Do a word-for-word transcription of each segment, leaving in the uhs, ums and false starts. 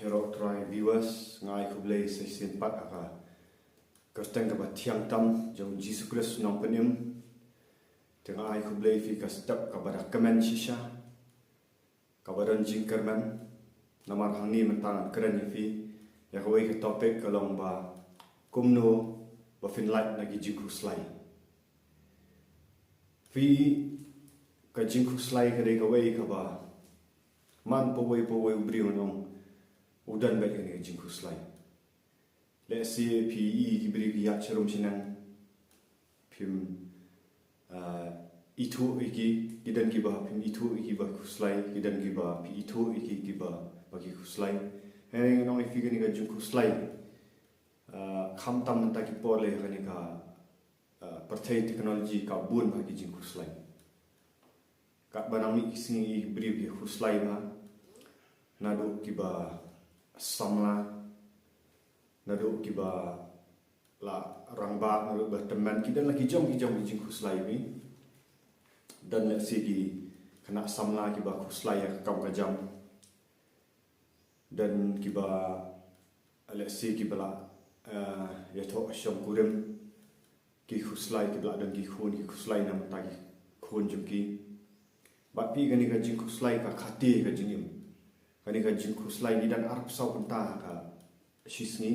Ïaroh Trai, viewers, nga ai khublei sa shisien pat ha ka kyrteng kaba thiang tam jong Jisu Khrist u Nongpynim. Te nga ai khublei ïa phi ka step kaba da kmen shisha, kaba don jingkyrmen. Namar hangne mynta ngan kren ïa phi ïa kawei ka topic ka long ba kumno ba phin lait na ki jingkhuslai. Phi, ka jingkhuslai ka dei kawei kaba man pawei pawei u briew ngan ong u don bad kane ka jingkhuslai. Let's say phi i ki briew ki ïaid sharum shaneng, phim, ah, ithuh ïa ki, ki don kiba phim ithuh ïa ki ba khuslai, ki don kiba phi ithuh ïa ki, kiba, ba ki khuslai. Hynrei ngan ong ïa phi kane ka jingkhuslai, ah, khamtam mynta ki por leh kane ka, ah, pyrthei technology ka bun bha ki jingkhuslai. Katba nang mih ki sngi ki briew ki khuslai bha. Naduh kiba samla, naduh kiba la rangbah, naduh ba tymmen, ki don la ki jong ki jong ki jingkhuslai phi. Don, let's say, ki khynnah samla kiba khuslai ïa ka kam ka jam. Don kiba, let's say, kiba la, eh, ïathoh shongkurim, ki khuslai, kiba la don ki khun, ki khuslai na bynta ki khun jong ki. Bad phi, kane ka jingkhuslai ka khate ka jingim. Kane ka jingkhuslai ngi don arphew saw kynta ha ka shisngi.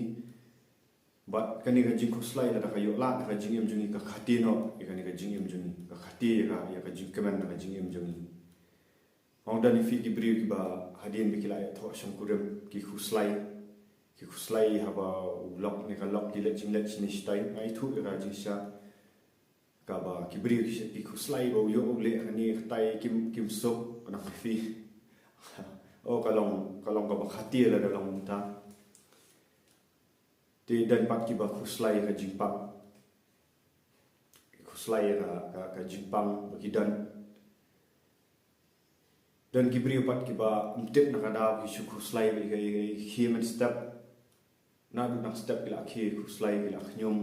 Bad kane ka jingkhuslai lada ka ïoh lad ha ka jingim jong ngi ka khate noh ïa kane ka jingim jong ngi, ka khate ïa ka, ïa ka jingkmen ha ka jingim jong ngi. Nga ong, don ïa phi ki briew kiba hadien ba ki la ïathoh shongkurim ki khuslai, ki khuslai haba u lok ne ka lok ki leit jingleit shane shatai. Nga ithuh ïa ka jingshisha kaba ki briew ki, ki khuslai ba u ïoh u leh kane katai kim, kim suk, ngan ong ïa phi. O, ka long, ka long kaba khate lada long mynta. Te don pat kiba khuslai ïa ka jingpang. Khuslai ïa ka, ka, ka jingpang ba ki don. Don ki briew pat kiba ym tip na ka daw ki shu khuslai bad ki, ki, ki khie mynstep. Naduh dang step ki la khie khuslai, ki la khñium,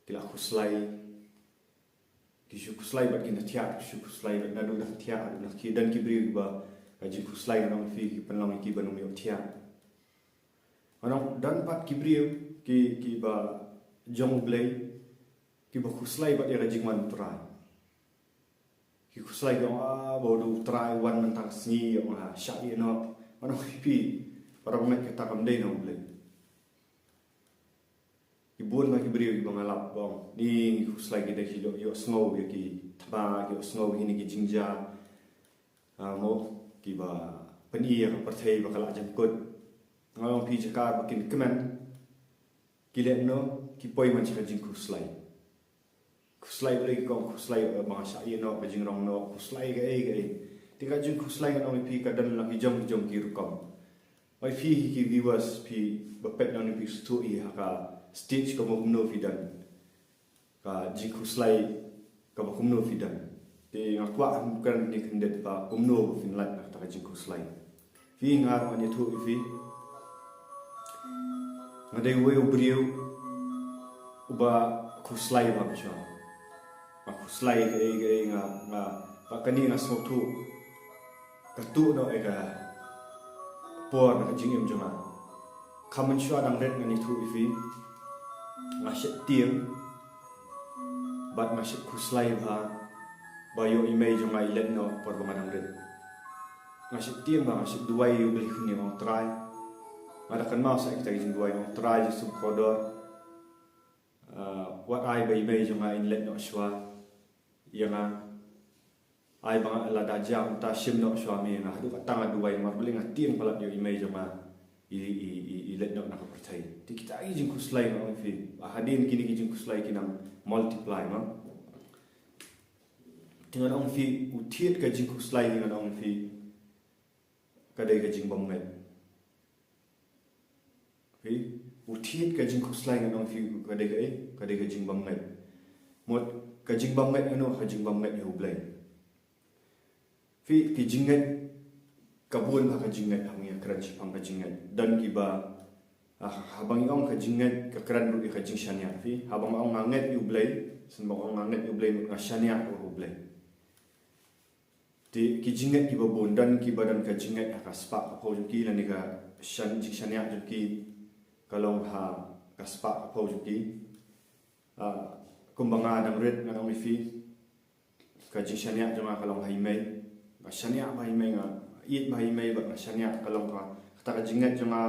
ki la khuslai. Ki shu khuslai bad ki na thiah, ki shu khuslai bad naduh dang thiah, naduh dang khie. Don ki briew kiba ka jingkhuslai ngan ong ïa phi ki pynlong ïa ki ban ym ïoh thiah. Ngan ong don pat ki briew ki, kiba jong U Blei, kiba khuslai bad ïa ka jingwan U Trai. Ki khuslai ki ong, ah, ba u Trai u wan mynta ka sngi, ïa nga shah ïehnoh. Ngan ong ïa phi, para bangeit, kata kam dei na U Blei. Ki bun bha ki briew kiba nga lap ba ong, ni, ngi khuslai ki dei ki ïoh, ïohsngew ïa ki thma, ki ïohsngew ïa kine ki jingjia. Ah, mo, kiba pyni ïa ka pyrthei ba ka la jangkut. Nga ong ïa phi, jaka ba kin kmen, ki leh noh, ki poi man sha ka jingkhuslai. Khuslai, U Blei, ki ong khuslai, eh, ba nga shah ïehnoh, ka jingrong noh, khuslai kaei kaei. Te ka jingkhuslai ngan ong ïa phi ka don la ki jong ki jong ki rukom. Oi phi ki viewers, phi ba peit ngan ong ïa phi, sngewthuh ïa ka stage kaba kumno phi don. Ka jingkhuslai kaba kumno phi don. Te nga kwah ban kren ne khyndiat ba kumno ba phin lait na kata ka jingkhuslai. Phi, nga ruh ngan ïathuh ïa phi. Nga dei uwei u briew uba khuslai bha mynshuwa. Nga khuslai kaei kaei, nga, nga, bad kane nga sngewthuh ka tuh noh ïa ka por na ka jingim jong nga. Kham mynshuwa dang rit ngan ïathuh ïa phi. Nga shait tieng bad nga shait khuslai bha ba ïoh i mei jong nga i leit noh por ba nga dang rit. Nga shait tieng bha, nga shait duwai ïa U Blei, khublei ïa U Trai. Nga da kynmaw sa ïa kita ki jingduwai, ong Trai Jisu kordor, ah, wat ai ba i mei jong nga in leit noh shuwa ïa nga. Ai ba nga, lada jia kumta, shim noh shuwa me ïa nga. Haduh katta nga duwai, namar balei? Nga tieng palat ïoh i mei jong nga i, i, i, i leit noh na ka pyrthei. Te kita ki jingkhuslai ngan ong ïa phi. Ba hadien kine ki jingkhuslai ki nang multiply, mo. Te ngan ong ïa phi, u thied ka jingkhuslai ngan ong ïa phi, ka dei ka jingbymngeit. Phi, u thied ka jingkhuslai ngan ong ïa phi, ka dei kaei? Ka dei ka jingbymngeit. Mut ka jingbymngeit, ngan ong ka jingbymngeit ïa U Blei. Phi, ki jingngeit, ka bun bha ka jingngeit, haba ngi ïakren shaphang ka jingngeit. Don kiba, ah, haba ngi ong ka jingngeit, ka kren ruh ïa ka jingshaniah. Phi, haba nga ong nga ngeit ïa U Blei, shen ba nga ong nga ngeit ïa U Blei, mut nga shaniah ruh ïa U Blei. Te ki jingngeit kiba bun, don kiba don ka jingngeit ha ka spah ka phew jong ki, lane ka shan, jingshaniah jong ki ka long ha ka spah ka phew jong ki. Ah, kumba nga dang rit ngan ong ïa phi, ka jingshaniah jong nga ka long ha i mei. Nga shaniah bha ha i mei, nga ïeit bha ha i mei, bad nga shaniah, ka long ka, kata ka jingngeit jong nga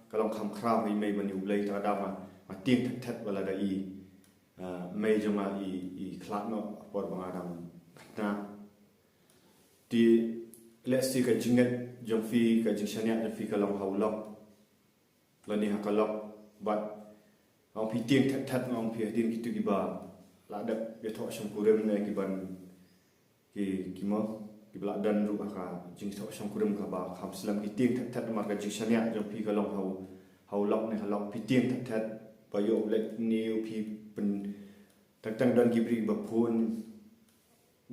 ka long kham khraw ha i mei ban ïa U Blei, te ka daw nga, nga tieng thet thet ba lada i, ah, mei jong nga i, i khlad noh ha por ba nga dang khynnah. Te lehse ka jingngeit jong phi, ka jingshaniah jong phi ka long ha u lok, lane ha ka lok. Bad nga ong ïa phi, tieng thet thet, nga ong ïa phi, hadien kito kiba la dep ïathoh shongkurim ne kiban, ki, ki mo, kiba la don ruh ha ka jingïathoh shongkurim kaba kham slem, ki tieng thet thet namar ka jingshaniah jong phi ka long ha u, ha u lok ne ha lok, phi tieng thet thet ba ïoh leit ne ïoh phi pyn, teng teng don ki briew ba phone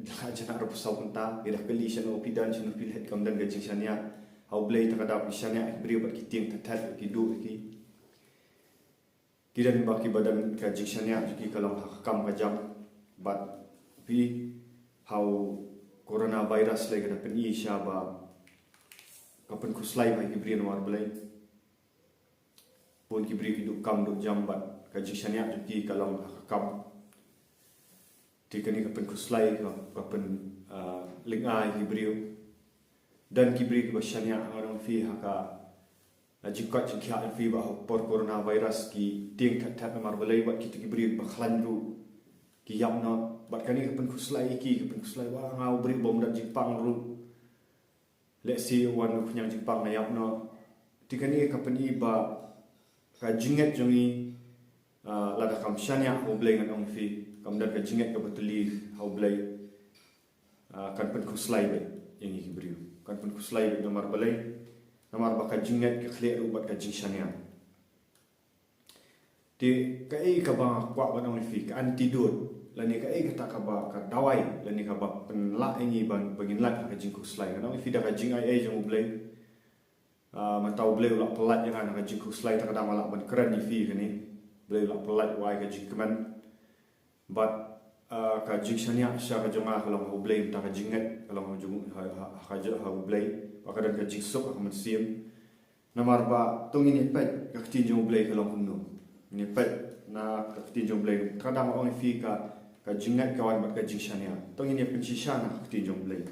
la jngai ruh phew saw kynta, ki da kylli shano phi don, shano phi leit, kam don ka jingshaniah ha U Blei, te ka daw ki shaniah ki briew bad ki tieng thet thet, ki duh ki. Ki don ba kiba don ka jingshaniah jong ki ka long ha ka kam ka jam. Bad phi, ha u coronavirus lei ka da pyni sha ba ka pynkhuslai bha ïa ki briew namar balei. Bun ki briew ki duh kam duh jam bad ka jingshaniah jong ki ka long ha ka kam. Te kane ka pynkhuslai, ka, ka pyn, ah, lyngngai ïa ki briew. Don ki briew kiba shaniah, nga ong ïa phi, ha ka, ah, jingkoit jingkhiah jong phi ba ha por coronavirus ki tieng thet thet namar balei, bad kito ki briew ba khlaiñ ruh ki ïap noh. Bad kane ka pynkhuslai ïa ki, ka pynkhuslai, wa nga u briew bym don jingpang ruh. Lehse wan u khñiang jingpang nga ïap noh. Te kane ka pyni ba ka jingngeit jong ngi, ah, lada kam shaniah ha U Blei, ngan ong ïa phi, kam don ka jingngeit kaba tylli ha U Blei, ah, kan pynkhuslai beit ïa ngi ki briew. Kan pynkhuslai beit namar balei, namar ba ka jingngeit ka khlieh ruh bad ka jingshaniah. Te kaei kaba nga kwah ban ong ïa phi, ka antidote, lane kaei kata kaba, ka dawai, lane kaba pynlah ïa ngi ban, ba ngin lait ha ka jingkhuslai, ngan ong ïa phi, da ka jingai ei jong U Blei. Ah, mynta U Blei u la pyllait ïa nga na ka jingkhuslai, te ka daw nga lah ban kren ïa phi kane. U Blei u la pyllait, u ai ka jingkmen. Bad, ah, ka jingshaniah shisha ka jong nga ka long ha U Blei, mynta ka jingngeit ka long ha jong, ha, ha, ha ka jong, ha U Blei. Bad ka don ka jingsuk ha ka mynsiem. Namar ba to ngin ïa peit ka ktien jong U Blei ka long kumno. Ngin ïa peit na ka ktien jong U Blei. Te ka daw nga ong ïa phi, ka, ka jingngeit ka wan bad ka jingshaniah. To ngin ïa pynshisha na ka ktien jong U Blei.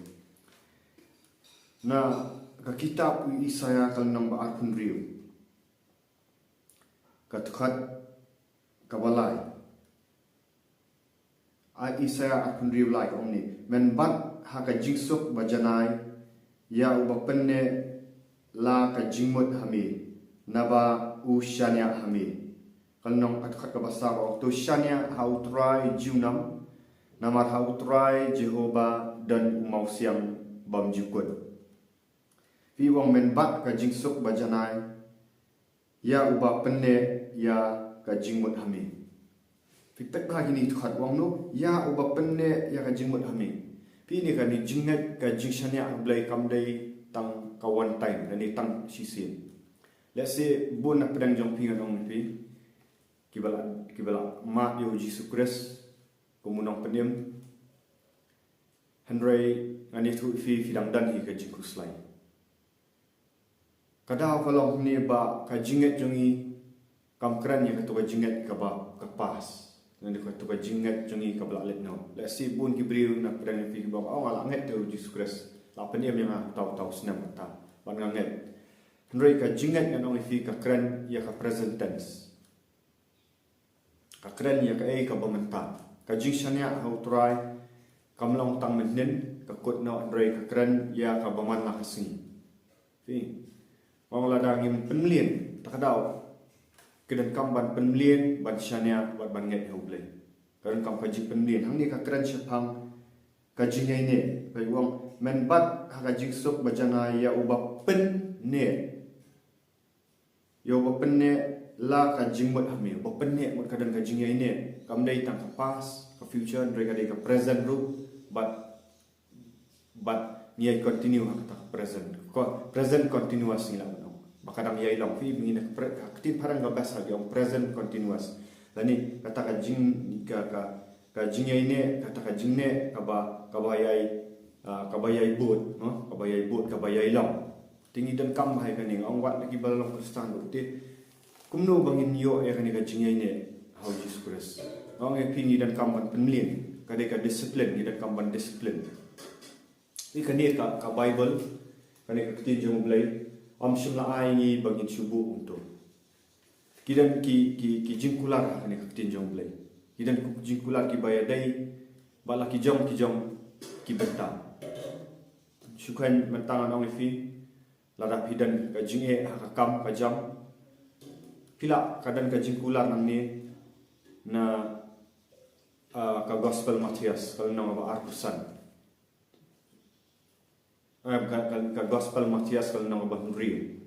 Na ka kitab u Isaïah ka lynnong ba arphew hynriew, ka dkhot kaba lai. Ah, Isaïah arphew hynriew lai ka ong kumne: Men bat ha ka jingsuk ba janai ïa uba pynneh la ka jingmut ha me, naba u shaniah ha me. Ka lynnong, ka dkhot kaba saw ka ong: To shaniah ha U Trai junom, namar ha U Trai Jehobah don u mawsiang bymjukut. Phi, u ong: Men bat ka jingsuk ba janai ïa uba pynneh ïa ka jingmut ha me. Phi peit bha kine ki dkhot, u ong kumno? Ïa uba pynneh ïa ka jingmut ha me. Phi, ne kane jingngeit, ka jingshaniah ha U Blei kam dei tang ka one time, lane tang shisien. Lehse bun na pdeng jong phi, ngan ong ïa phi, kiba la, kiba la mad ïa U Jisu Khrist kum u Nongpynim. Hynrei ngan ïathuh ïa phi, phi dang don hi ka jingkhuslai. Ka daw ka long kumne ba ka jingngeit jong ngi kam kren ïa kato ka jingngeit kaba ka past, ne kato ka jingngeit jong ngi kaba la leit noh. Lehse bun ki briew na pdeng jong phi kiba ong, oh, nga la ngeit ïa U Jisu Khrist, la pynim ïa nga uta uta u snem mynta, bad nga ngeit. Hynrei ka jingngeit, ngan ong ïa phi, ka kren ïa ka present tense. Ka kren ïa kaei kaba mynta. Ka jingshaniah ha U Trai kam long tang mynhynnin, ka kut noh, hynrei ka kren ïa kaba man la ka sngi. Phi, ong lada ngim pynmlien, te ka daw ki donkam ban pynmlien, ban shaniah bad ban ngeit ha U Blei. Ka donkam ka jingpynmlien. Hangne ka kren shaphang ka jingïaineh. Ka ong: Men bat ha ka jingsuk ba janai ïa uba pynneh, ïa uba pynneh la ka jingmut ha me. Uba pynneh, mut ka don ka jingïaineh. Kam dei tang ka past, ka future, hynrei ka dei ka present ruh. Bad, bad ngi ïai continue ha kata ka present. Ko, present continuous ngi lah ban ong. Ba ka dang ïai long. Phi, ngi na ka pre-, ka ktien phareng ka best ha ki ong present continuous. Lane kata ka jing, ka, ka, ka jingïaineh, kata ka jingneh kaba, kaba ïai, ah, kaba ïai bud, no? Kaba ïai bud, kaba ïai long. Te ngi donkam bha ïa kane, nga ong wat la kiba long Khristan ruh te. Kumno ba ngin ïoh ïa kane ka jingïaineh ha u Jisu Khrist? Nga ong ïa phi ngi donkam ban pynmlien, ka dei ka discipline, ngi donkam ban discipline. Ïa kane ka, ka Bible, kane ka ktien jong u Blei, ym shym la ai ngi ba ngin shu buh kumto. Ki don ki, ki, ki jingkular ha kane ka ktien jong u Blei. Ki don ki jingkular kiba ïadei bad la ki jong, ki jong ki bynta. Shu khein mynta ngan ong ïa phi, lada phi don ka jingeh ha ka kam ka jam, phi lah ka don ka jingkular nangne na, ah, ka Gospel Mathaios, ka lynnong ba arphew san. Eh, ka, ka, ka Gospel Mathaios ka lynnong ba hynriew.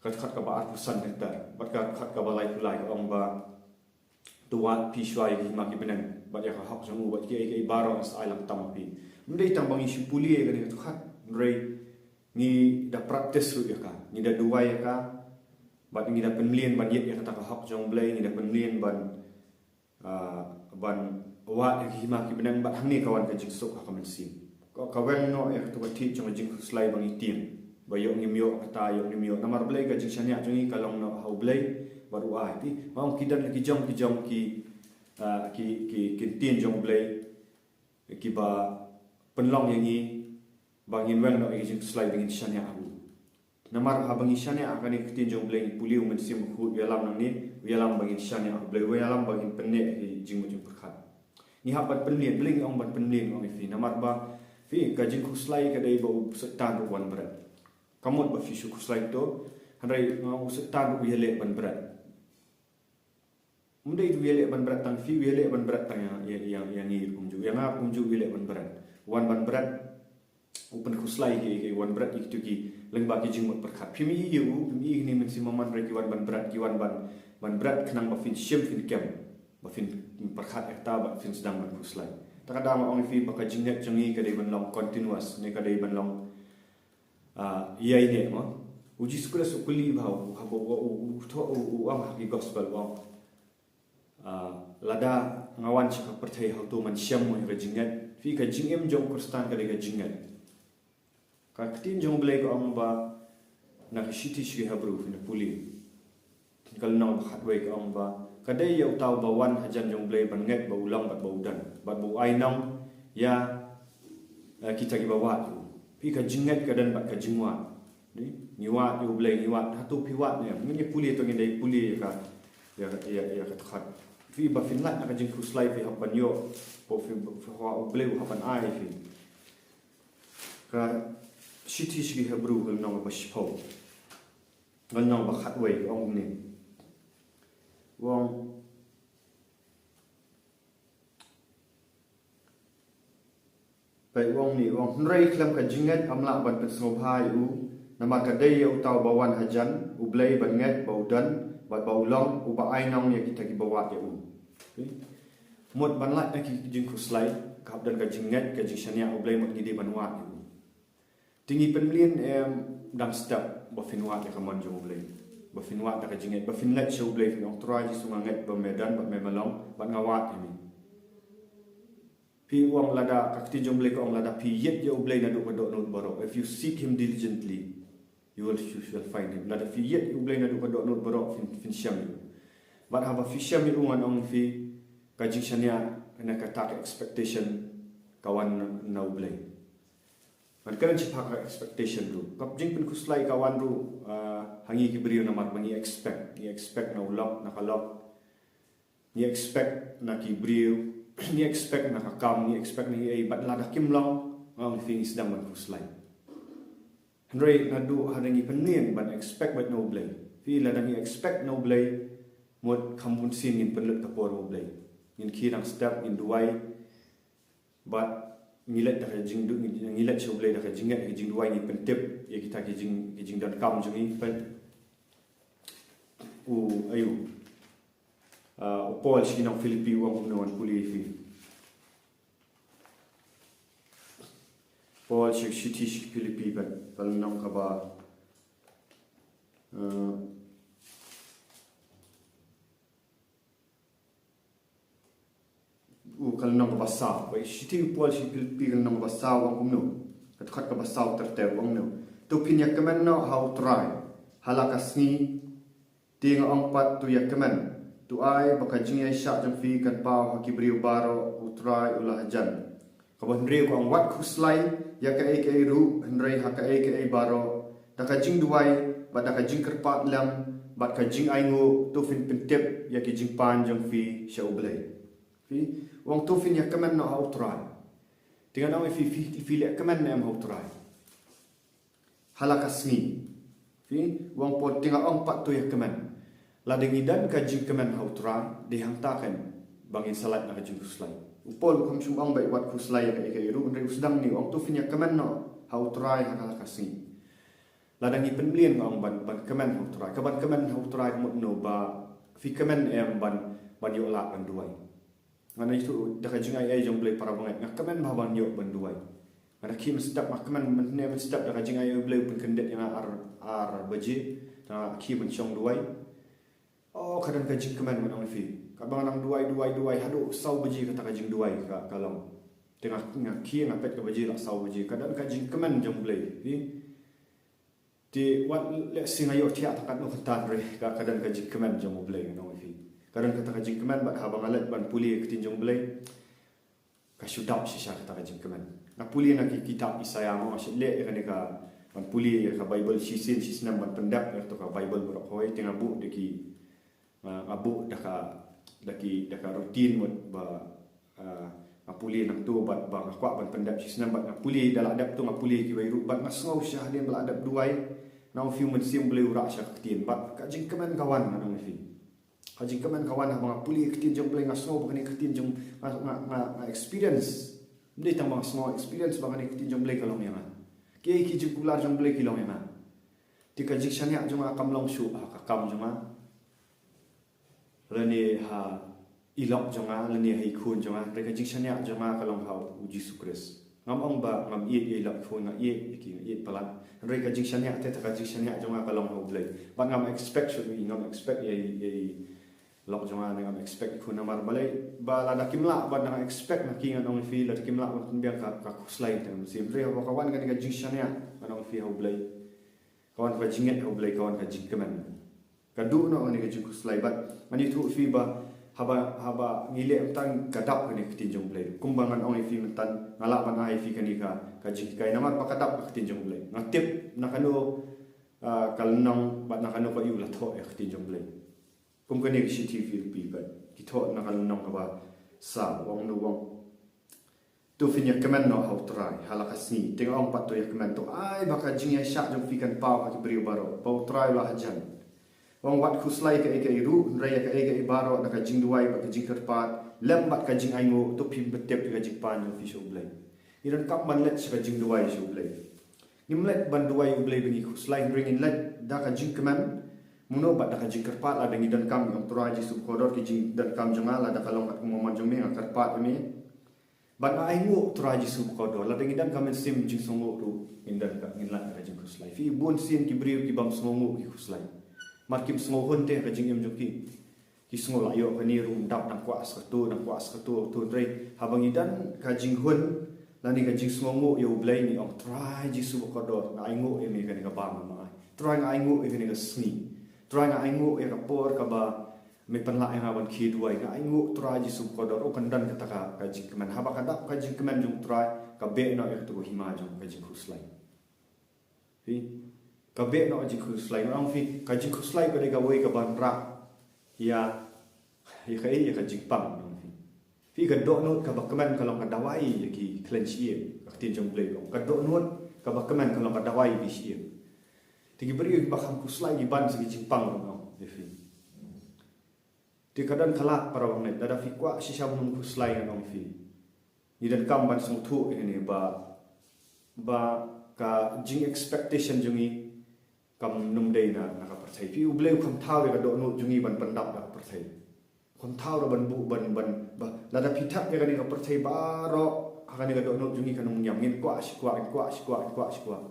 Ka dkhot kaba arphew san, bad ka dkhot kaba laiphew lai ka ong ba, to wad phi shuwa ïa ka hima ki bneng bad ïa ka hok jong u, bad kiei kiei baroh yn sa ai lang tam ha phi. Ym dei tang ba ngi shu pule ïa kane ka dkhot, hynrei ngi da practice ruh ïa ka, ngi da duwai ïa ka, bad ngi da pynmlien ban ïeit ïa kata ka hok jong u Blei, ngi da pynmlien ban ah, ban wad ïa ki hima ki bneng, bad hangne ka wan ka jingsuk ha ka mynsiem. Ka, ka weng noh ïa kato ka thied jong ka jingkhuslai ba ngi tieng. Ba ïoh ngim ïoh kata, ïoh ngim ïoh. Namar balei? Ka jingshaniah jong ngi ka long noh ha u Blei bad u ai. Te nga ong ki don ki jong, ki jong ki, ah, ki, ki, ki ktien jong u Blei kiba pynlong ïa ngi ba ngin weng noh ïa ka jingkhuslai ba ngin shaniah ha u. Namar haba ngi shaniah ha kane ka ktien jong u Blei, ngi pule, u Mynsiem Bakhuid u ïalam nangne, u ïalam ba ngin shaniah ha u Blei, u ïalam ba ngin pynneh ïa ki jingmut jingpyrkhat. Ngi hap ban pynmlien, balei ngi ong ban pynmlien, ong ïa phi? Namar ba phi, ka jingkhuslai ka dei ba u Soitan ruh u wan bret. Ka mut ba phi shu khuslai to, hynrei nga ong u Soitan ruh u ïaleh ban bret. Ym dei u ïaleh ban bret tang phi, u ïaleh ban bret tang ïa, ïa, ïa, ïa ngi kumjuh, ïa nga kumjuh u ïaleh ban bret. U wan ban bret, u pynkhuslai ïa ki, ki wan bret ïa kito ki lyngba ki jingmut pyrkhat. Phim ïohi ïa u, phim ïohi ïa kine ki mynsiem maman, hynrei ki wan ban bret, ki wan ban, ban bret khnang ba phin shim phin kem, ba phin pyrkhat ïa kata, ba phin sdang ban khuslai. Te ka daw nga ong ïa phi ba ka jingngeit jong ngi ka dei ban long continuous, ne ka dei ban long ah, ïaineh mo. U Jisu Khrist u kylli bha u, haba u, u, u, u, u ong ha ki gospel u ong, ah, lada nga wan sha ka pyrthei hato ngan shem mo ïa ka jingngeit? Phi, ka jingim jong u Khristan ka dei ka jingngeit. Ka ktien jong u Blei ka ong ba, na ka shithi sha ki Hebru, phin pule. Ka lynnong ba khatwei ka ong ba, ka dei ïa uta uba wan hajan jong u Blei ban ngeit ba u long bad ba u don, bad ba u ai nong ïa, eh, kita kiba wad ïa u. Phi, ka jingngeit ka don bad ka jingwad. Ngi wad ïa u Blei, ngi wad, hato phi wad ne em? Ngin ïa pule to, ngin dei pule ïa ka, ïa, ïa, ïa ka dkhot. Phi, ba phin lait na ka jingkhuslai phi hap ban ïoh, ba phi, ba phi, u Blei u hap ban ai phi. Ka shithi sha ki Hebru ka lynnong ba shiphew. Ka lynnong ba khatwei, u ong kumne. U ong, peit, u ong kumne, u ong, hynrei khlem ka jingngeit ym lah ban pynsngewbha ïa u, namar ka dei ïa uta uba wan hajan u Blei ban ngeit ba u don, bad ba u long uba ai nong ïa kita kiba wad ïa u. Phi? Mut ban lait na ki jingkhuslai, ka hap don ka jingngeit, ka jingshaniah u Blei, mut ngi dei ban wad ïa u. Te ngi pynmlien em dang step ba phin wad ïa ka mon jong u Blei. Ba phin wad da ka jingngeit, ba phin leit sha u Blei phin ong, Trai Jisu, nga ngeit ba me don bad me long, bad nga wad ïa me. Phi, u ong lada, ka ktien jong u Blei ka ong lada phi ïeit ïa u Blei naduh ka dohnud baroh. If you seek him diligently, you will, you shall find him. Lada phi ïeit ïa u Blei naduh ka dohnud baroh phin, phin shem ïa u. Bad haba phi shem ïa u, ngan ong ïa phi, ka jingshaniah, ne kata ka expectation ka wan na, na u Blei. Bad ka don shaphang ka expectation ruh. Ka jingpynkhuslai ka wan ruh, ah, ha ngi ki briew namar ba ngi expect. Ngi expect na u lok, na ka lok. Ngi expect na ki briew. Ngi expect na ka kam, ngi expect na kiei, bad lada kim long, nga ong ïa phi ngi sdang ban khuslai. Hynrei naduh haba ngi pynmlien ban expect beit na u Blei. Phi, lada ngi expect na u Blei, mut kham bun sien ngin pynlut ka por ma u Blei. Ngin khie dang step, ngin duwai, bad ngi leit da ka jingdu-, ngi leit sha u Blei da ka jingngeit, ka jingduwai, ngi pyntip ïa kita ki jing, ki jingdonkam jong ngi, peit. U, aïu. Ah, u Paul sha ki nong Philippi u ong kumno, ngan pule ïa phi. Paul sha, shithi sha ki Philippi, peit, ka lynnong kaba, ah, u ka Lynnong kaba saw. Ba shithi u Paul sha ki Philippi, lynnong kaba saw, u ong kumno? Ka dkhot kaba saw ter ter, u ong kumno? To phin ïa kmen noh ha U Trai ha la ka sngi. Te nga ong pat, to ïa kmen. To ai ba ka jingïaishah jong phi kan paw ha ki briew baroh, U Trai u la hajan. Kaba hynriew ka ong, wat khuslai ïa kaei kaei ruh, hynrei ha kaei kaei baroh, da ka jingduwai bad da ka jingkyrpad lem bad ka jingainguh, to phin pyntip ïa ki jingpan jong phi sha U Blei. Phi, u ong to phin ïa kmen noh ha U Trai. Te ngan ong ïa phi, phi, phi leh kmen ne em ha U Trai ha la ka sngi? Phi, u ong Paul, te nga ong pat, to ïa kmen. Lada ngi don ka jingkmen ha U Trai, dei hangta kan ba ngin sa lait na ka jingkhuslai. U Paul um shym ong ba wat khuslai ïa kaei kaei ruh, hynrei u sdang ne u ong to phin ïa kmen noh ha U Trai ha la ka sngi. Lada ngi pynmlien, nga ong, ban, ban kmen ha U Trai. Ka ban kmen ha U Trai ka mut kumno? Ba phi kmen em ban, ban ïoh lah ban duwai? Nga na itu da ka jingai ei jong U Blei, para bangeit, nga kmen bha ban ïoh ban duwai. Nga da khie mynstep, nga kmen mynne mynstep da ka jingai ei U Blei u pynkyndit ïa nga ar, ar baje. Nga khie ban shong duwai. Oh, ka don ka jingkmen, ngan ong ïa phi. Katba nga nang duwai, duwai, duwai haduh saw baje, kata ka jingduwai ka, ka long. Te nga, nga khie, nga peit ka baje, la saw baje. Ka don ka jingkmen jong U Blei, phi. Te wat leh shisha nga ïoh thiah tang katno kynta, hynrei ka, ka don ka jingkmen jong U Blei, ngan ong ïa phi. Ka don kata ka jingkmen, bad haba nga leit ban pule ka Ktien jong U Blei, ka shu dap shisha kata ka jingkmen. Nga pule na ki kitab Isaïah mo, nga shu leh ïa kane ka, ban pule ïa ka Baibl shisien shisnem ban pyndep ïa kato ka Baibl baroh kawei. Te nga buh da ki, nga, nga buh da ka, da ki, da ka routine mut ba, ah, nga pule nangto bad ba nga kwah ban pyndep shisnem, bad nga pule, da lah dep to nga pule kiwei ruh, bad nga sngew shisha hadien ba lah dep duwai, ngan ong ïa phi, u Mynsiem U Blei u rah sha ka ktien bad ka jingkmen ka wan, ngan ong ïa phi. Ka jingkmen ka wan haba nga pule ka Ktien jong U Blei, nga sngew ba kane ka Ktien jong, nga, nga, nga, nga experience. Ym dei tang ba nga sngew, experience ba kane ka Ktien jong U Blei ka long ïa nga. Ki, ki jingkular jong U Blei ki long ïa nga. Te ka jingshaniah jong nga kam long shuh ha ka kam jong nga, lane ha i lok jong nga, lane ha i khun jong nga. Hynrei ka jingshaniah jong nga ka long ha U Jisu Khrist. Ngam ong ba ngam ïeit ïa i lok i khun, nga ïeit ïa ki, nga ïeit palat. Hynrei ka jingshaniah te, te ka jingshaniah jong nga ka long ha U Blei. Bad ngam expect shuh, ngam expect ïa i, ïa i lok jong nga, ngam expect i khun namar balei, ba lada kim lah, bad nga expect na ki, ngan ong ïa phi, lada kim lah ban pynbiang, ka, ka khuslai te ngam sngewsih. Hynrei haba ka wan kane ka jingshaniah, ngan ong ïa phi, ha U Blei, ka wan ka jingngeit ha U Blei, ka wan ka jingkmen. Ka duh noh kane ka jingkhuslai, bad ngan ïathuh ïa phi ba haba, haba ngi leh mynta ka dap kane ka Ktien jong U Blei. Kumba ngan ong ïa phi mynta, nga lah ban ai ïa phi kane ka, ka jinghikai namar ba ka dap ka Ktien jong U Blei. Nga tip na kano, ah, ka lynnong bad na kano ka ïew la thoh ïa ka Ktien jong U Blei. Kum kane ka shithi Philippi pat, ki thoh na ka lynnong kaba saw, u ong kumno, u ong, to phin ïa kmen noh ha U Trai ha la ka sngi. Te nga ong pat, to ïa kmen, to ai ba ka jingïaishah jong phi kan paw ha ki briew baroh, ba U Trai u la hajan. U ong, wat khuslai ïa kaei kaei ruh, hynrei ïa kaei kaei baroh, da ka jingduwai bad ka jingkyrpad lem bad ka jingainguh, to phin pyntip ïa ka jingpan jong phi sha U Blei. Ngi donkam ban leit sha ka jingduwai sha U Blei. Ngim leit ban duwai U Blei ba ngi khuslai, hynrei ngin leit da ka jingkmen. Kumno? Bad da ka jingkyrpad. Lada ngi donkam, ngi ong, Trai Jisu bakordor, ki jingdonkam jong nga, lada ka long katkum ka mon jong me, nga kyrpad ïa me. Bad nga ainguh, Trai Jisu bakordor. Lada ngi don ka mynsiem jingsngewnguh ruh, ngin don ka, ngin lait ka jingkhuslai. Phi, bun sien ki briew ki bym sngewnguh ki khuslai. Namar kim sngewhun te ha ka jingim jong ki. Ki sngew la ïoh kane ruh ym dap, dang kwah sa kato, dang kwah sa kato, to, hynrei haba ngi don ka jinghun lane ka jingsngewnguh ïa U Blei, ngi ong, Trai Jisu bakordor, nga ainguh ïa me kane ka bam ba me ai. Trai, nga ainguh ïa kane ka sngi. Trai, nga ainguh ïa ka por kaba me pynlah ïa nga ban khie duwai. Nga ainguh, Trai Jisu bakordor. Oh, kan don kata ka, ka jingkmen. Haba ka dap ka jingkmen jong U Trai, ka beh noh ïa kato ka hima jong ka jingkhuslai. Phi, ka beh noh ka jingkhuslai. Ngan ong ïa phi, ka jingkhuslai ka dei kawei kaba wanrah ïa, ïa ka, ïa ka jingpang, ngan ong ïa phi. Phi, ka dohnud kaba kmen ka long ka dawai ïa ki khlaiñ shyieng, ka Ktien jong U Blei ka ong. Ka dohnud kaba kmen ka long ka dawai ïa ki shyieng. Te ki briew kiba kham khuslai ki ban sa ki jingpang, ngan ong ïa phi. Te ka don ka lad, para bangeit, lada phi kwah shisha ban ym khuslai, ngan ong ïa phi, ngi donkam ban sngewthuh ïa kane ba, ba ka jingexpectation jong ngi kam nym dei na, na ka pyrthei. Phi, U Blei u kham thaw ïa ka dohnud jong ngi ban pyndap da ka pyrthei. U kham thaw ruh ban buh, ban, ban, ba lada phi thep ïa kane ka pyrthei baroh ha kane ka dohnud jong ngi, kan ym ñiam. Ngin kwah shi kwah, ngin kwah shi kwah, ngin kwah shi kwah.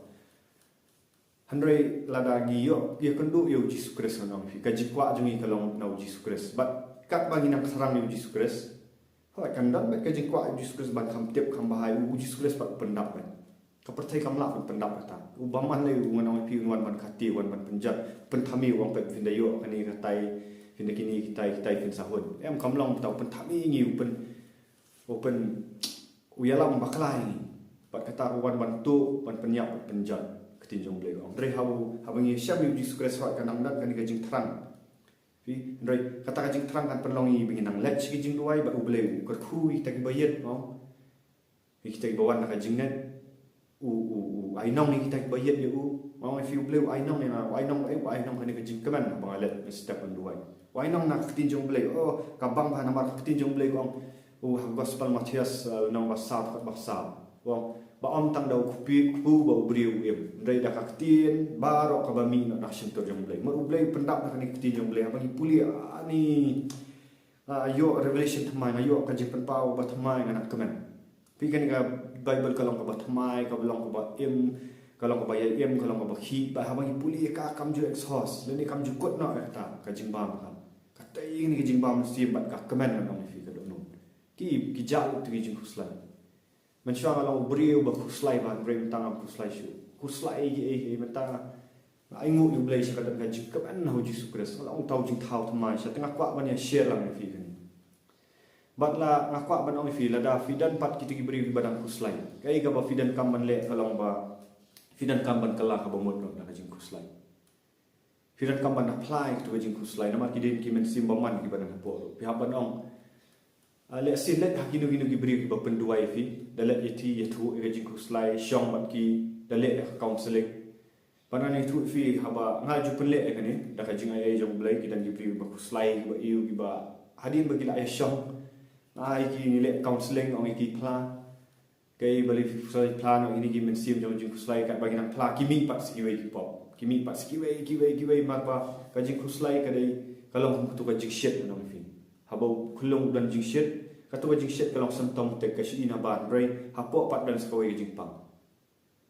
Hynrei lada ngi ïoh ïakynduh ïa U Jisu Khrist, ngan ong ïa phi, ka jingkwah jong ngi ka long na U Jisu Khrist. Bad katba ngi nang thrang ïa U Jisu Khrist, Hooid, kan don beit ka jingkwah ïa u Jisu Khrist ban kham tip kham bha ïa u, u Jisu Khrist pat u pyndap beit. Ka pyrthei kam lah ban pyndap kata. U bymman lei u, ngan ong ïa phi, un wan ban kati, wan ban pynjot, pynthame, u ong peit phin da ïoh kane katai, phin da kine kitai, kitai phin sa hun. Em, kam long, uta u pynthame ïa ngi, u pyn, u pyn, u ïalam bakla ïa ngi. Bad kata u wan ban tuh, ban pynïap, ban pynjot ka ktien jong U Blei. Hynrei haba, haba ngi shem ïa u Jisu Khrist, hooid, kan nang don kane ka jingthrang. Phi, hynrei kata ka jingthrang kan pynlong ïa ngi ba ngin nang leit sha ki jingduwai, bad U Blei u kyrkhu ïa kita kiba ïeit, mo. Ïa kita kiba wan da ka jingngeit. U, u, u ainong ïa kita kiba ïeit ïa u. Mo, ïa phi, U Blei u ainong ïa nga, u ainong, eh, u ainong kane ka jingkmen ba nga leit ban step ban duwai. U ainong na ka ktien jong U Blei. Oh, ka bang bha namar ka ktien jong U Blei ka ong, oh, ha Gospel Mathaios, eh, lynnong ba saw, dkhot ba saw. Ong, ba ym tang da u kpu, kpu ba u briew u im, hynrei da ka ktien baroh kaba mih na ka shyntur jong U Blei. Namar U Blei u pyndap na kane ka ktien jong U Blei. Haba ngi pule, ah, ngi, ah, ïoh revelation thymmai, nga ïoh ka jingpynpaw ba thymmai, nga nang kmen. Phi, kane ka Bible ka long kaba thymmai, ka long kaba im, ka long kaba ïai im, ka long kaba khih, bad haba ngi pule ka kam ju exhaust, lane kam ju kut noh ïa kata ka jingbam ka. Katei kane ka jingbam mynsiem bad ka kmen, ngan ong ïa phi, ka dohnud. Ki, ki jah lut ki jingkhuslai. Mynshuwa nga long u briew ba khuslai bha, hynrei mynta ngam khuslai shuh. Khuslai ïa kiei kiei, mynta nga ainguh ïa U Blei sha ka don ka jingkmen ha u Jisu Khrist. Nga long uta u jingthaw thymmai, sha te nga kwah ban ïa share lang ïa phi kane. Bad la nga kwah ban ong ïa phi, lada phi don pat kita ki briew kiba dang khuslai, kaei kaba phi donkam ban leh ka long ba phi donkam ban kylla kaba mut ruh da ka jingkhuslai. Phi donkam ban apply ïa kata ka jingkhuslai, namar ki dei ki mynsiem bymman kiba don hapoh ruh. Phi hap ban ong, ah, lehse leit ha kino kino ki briew kiba pynduwai ïa phi, da leit ïathi ïathuh ïa ka jingkhuslai, shong bad ki, da leh ïa ka counselling. Bad ngan ïathuh ïa phi, haba nga ju pynleh ïa kane, da ka jingai ei jong U Blei, ki don ki briew kiba khuslai, kiba ïew, kiba hadien ba ki la ïashong, nga ai ki, ngi leh counselling, ong ïa ki, phla. Kaei ba leh phi, khuslai, phla noh ïa kine ki mynsiem jong jingkhuslai, katba ki nang phla ki mih pat sha kiwei ki pop. Ki mih pat sha kiwei, kiwei, kiwei, namar ba ka jingkhuslai ka dei, ka long kum kato ka jingshit, ngan ong ïa phi. Haba u khyllung u don jingshit, kato ka jingshit ka long symptomatic, ka shu i na bar, hynrei hapoh pat don sa kawei ka jingpang.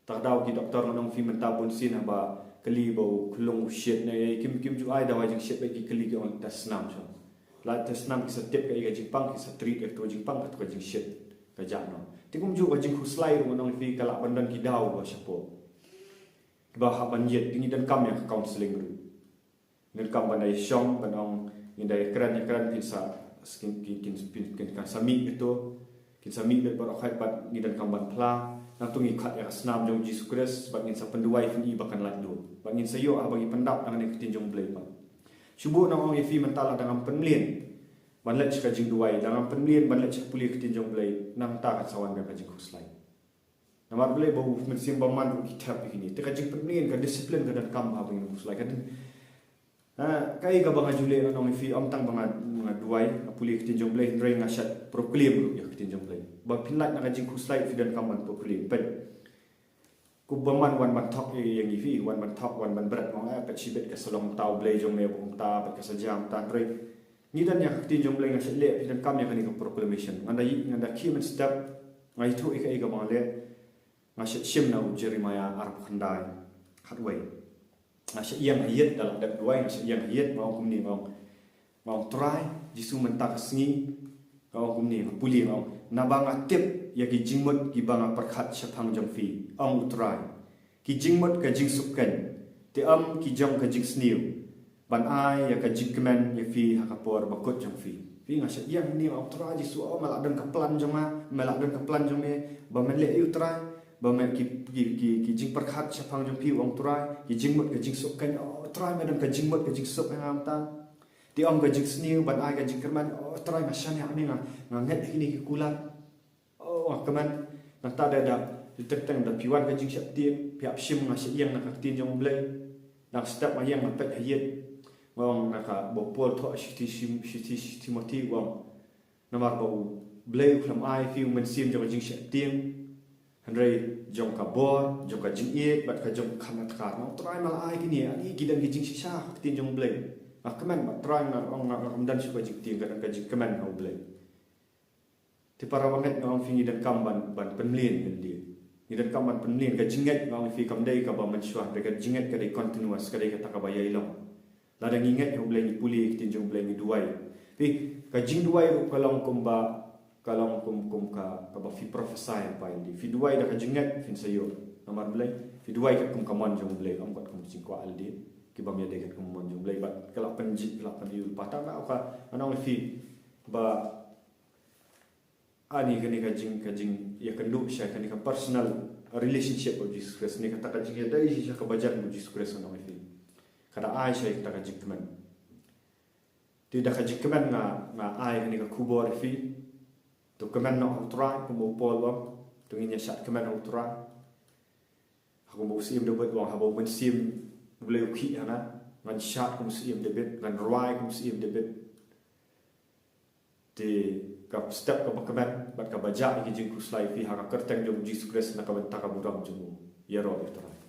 Te ka daw ki doktor, ngan ong ïa phi, mynta bunsien haba kylli ba u khyllung u shit ne ei, kim, kim ju ai dawai jingshit, ba ki kylli ki ong test snam shuh. Lada test snam ki sa tip kaei ka jingpang, ki sa treat ïa kato ka jingpang, kato ka jingshit ka jah noh. Te kumjuh ka jingkhuslai ruh, ngan ong ïa phi, ka lah ban don ki daw ba shapoh. Kiba hap ban ïeit, te ngi donkam ïa ka counselling ruh. Ngi donkam ban da ïashong, ban ong, ngi da ïakren, ïakren, kin sa, kin, kin, kin, kin, kin, kan sa mih kato. Kin sa mih beit baroh khoit, bad ngi donkam ban phla. Nangta ngi khot ïa ka snam jong U Jisu Khrist, bad ngin sa pynduwai phin i ba kan lait dur. Bad ngin sa ïoh haba ngi pyndap na kane ka ktien jong U Blei pat. Shu buh, ngan ong ïa phi, mynta lada ngam pynmlien ban leit sha ka jingduwai, lada ngam pynmlien ban leit sha pule ka ktien jong U Blei, nangta kan sa wan biang ka jingkhuslai. Namar balei? Ba u mynsiem bymman ruh u thep ïa kine. Te ka jingpynmlien, ka discipline ka donkam ha ba ngin khuslai, ka don. Ha, kaei kaba nga ju leh, ngan ong ïa phi, ym tang ba nga, nga duwai, nga pule ka ktien jong U Blei, hynrei nga shait proclaim ruh ïa ka ktien jong U Blei. Ba phin lait na ka jingkhuslai phi donkam ban proclaim. Peit. Kumba bymman wan ban thok ïa, ïa ngi phi, wan ban thok, wan ban bret, ngan ong, eh, peit shibit ka sa long kumta, U Blei jong me ba kumta, peit ka sa jia kumta, hynrei ngi don ïa ka ktien jong U Blei, nga shait leh, phi donkam ïa kane ka proclamation. Ngan da ï, ngan da khie mynstep, nga ïathuh ïa kaei kaba nga leh. Nga shait shim na u Jeremiah arphew khyndai, khatwei. Nga shait ïeng ha ïit, da lah dep duwai, nga shait ïeng ha ïit, nga ong kumne, nga ong, nga ong, Trai Jisu, mynta ka sngi, nga ong kumne, nga pule, nga ong, naba nga tip ïa ki jingmut kiba nga pyrkhat shaphang jong phi, ong U Trai, ki jingmut ka jingsuk keiñ, te ym ki jong ka jingsniew, ban ai ïa ka jingkmen ïa phi ha ka por bakut jong phi. Phi, nga shait ïeng hangne, nga ong, Trai Jisu, oh, me lah don ka plan jong nga, me lah don ka plan jong me, ba men leh ei, U Trai, ba men, ki, ki, ki, ki jingpyrkhat shaphang jong phi, ong Trai, ki jingmut ka jingsuk keiñ, oh Trai, me don ka jingmut ka jingsuk ïa nga mynta. Te ym ka jingsniew, ban ai ka jingkyrmen, oh Trai, nga shaniah hangne, nga, nga ngeit ïa kine ki kular. Oh, nga kmen, nangta da, da, teng teng da phi wan ka jingsheptieng, phi hap shim nga shait ïeng na ka ktien jong U Blei. Dang step nga ïeng, nga peit ha ïit. Nga ong, na kaba u Paul thoh shithi, shim, shithi, shithi Timothi, u ong, namar ba U Blei u khlem ai ïa phi u mynsiem jong ka jingsheptieng, hynrei jong ka bor, jong ka jingïeit, bad ka jong ka kham ïatkar. Nga ong, Trai, me la ai kine, ani ki don ki jingshisha ha ka ktien jong U Blei. Nga kmen, bad Trai, nga ong, nga, nga khlem don shuh ka jingtieng, ka don ka jingkmen ha U Blei. Te para bangeit, nga ong ïa phi, ngi donkam ban, ban pynmlien, pynmlien. Ngi donkam ban pynmlien. Ka jingngeit, nga ong ïa phi, kam dei kaba mynshuwa, ka jingngeit ka dei continuous, ka dei kata kaba ïai long. Lada ngi ngeit ha U Blei, ngi pule ka ktien jong U Blei, ngi duwai. Phi, ka jingduwai ruh ka long kumba ka long kum, kum ka, kaba phi prophesy ha ka ïing. Phi duwai da ka jingngeit phin sa ïoh. Namar Blei, phi duwai katkum ka mon jong Blei, ym katkum ka jingkwah lade. Ki bym ïadei katkum ka mon jong Blei, bad ka la pynjit, ka la pynïoh pat. Tang ba ka, nga ong ïa phi ba ani kane ka jing, ka jing, ïakynduh sha kane ka personal relationship bad U Jisu Khrist, ne kata ka jingïadei shisha kaba jan bad U Jisu Khrist, nga ong ïa phi. Ka da ai sha kata ka jingkmen. Te da ka jingkmen nga, nga ai kane ka khubor ïa phi. To kmen noh ha U Trai, kumba u Paul u ong. To ngin ïa shad kmen ha U Trai. Ha kumba u Syiem David u ong, haba u Mynsiem U Blei u khih ha nga, ngan shad kum u Syiem David, ngan rwai kum u Syiem David. Te ka step kaba kmen bad kaba jah ïa ki jingkhuslai ïa phi ha ka kyrteng jong U Jisu Khrist, na ka bynta ka burom jong u. Ïaroh ïa U Trai.